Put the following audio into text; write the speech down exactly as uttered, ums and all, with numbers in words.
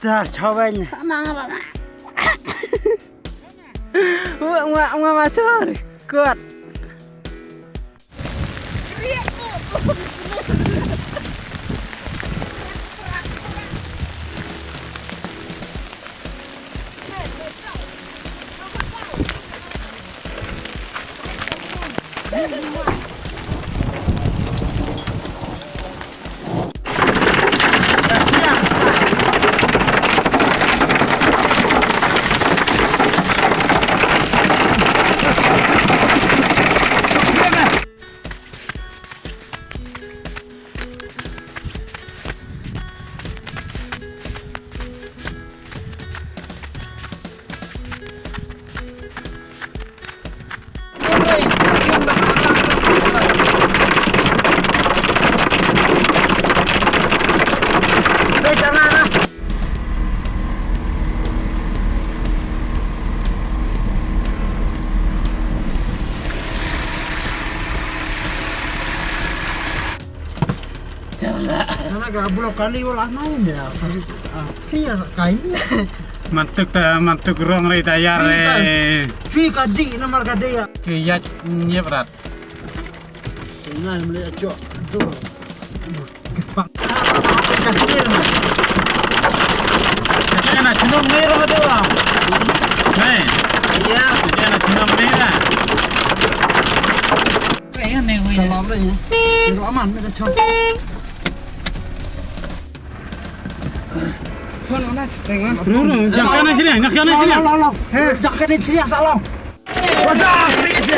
Tar chawen. Wa wa wa ma chor. Kuat. Kana ka bulok kali wala nai ne. Ah, pia kai. Mantuk ta, mantuk rong rei tayar eh. Pia ka di namar ka dia. Pia nyep rat. Ngai mele acho. Aduh. Kepak. Kena chinong ni ro tu lah. Ni. Ya. Kena chinong ni lah. Salam ni. Ro aman mele acho. Ruru, jaka na sini, jaka na sini. He, jaka na sini, salam. Wadah, sini.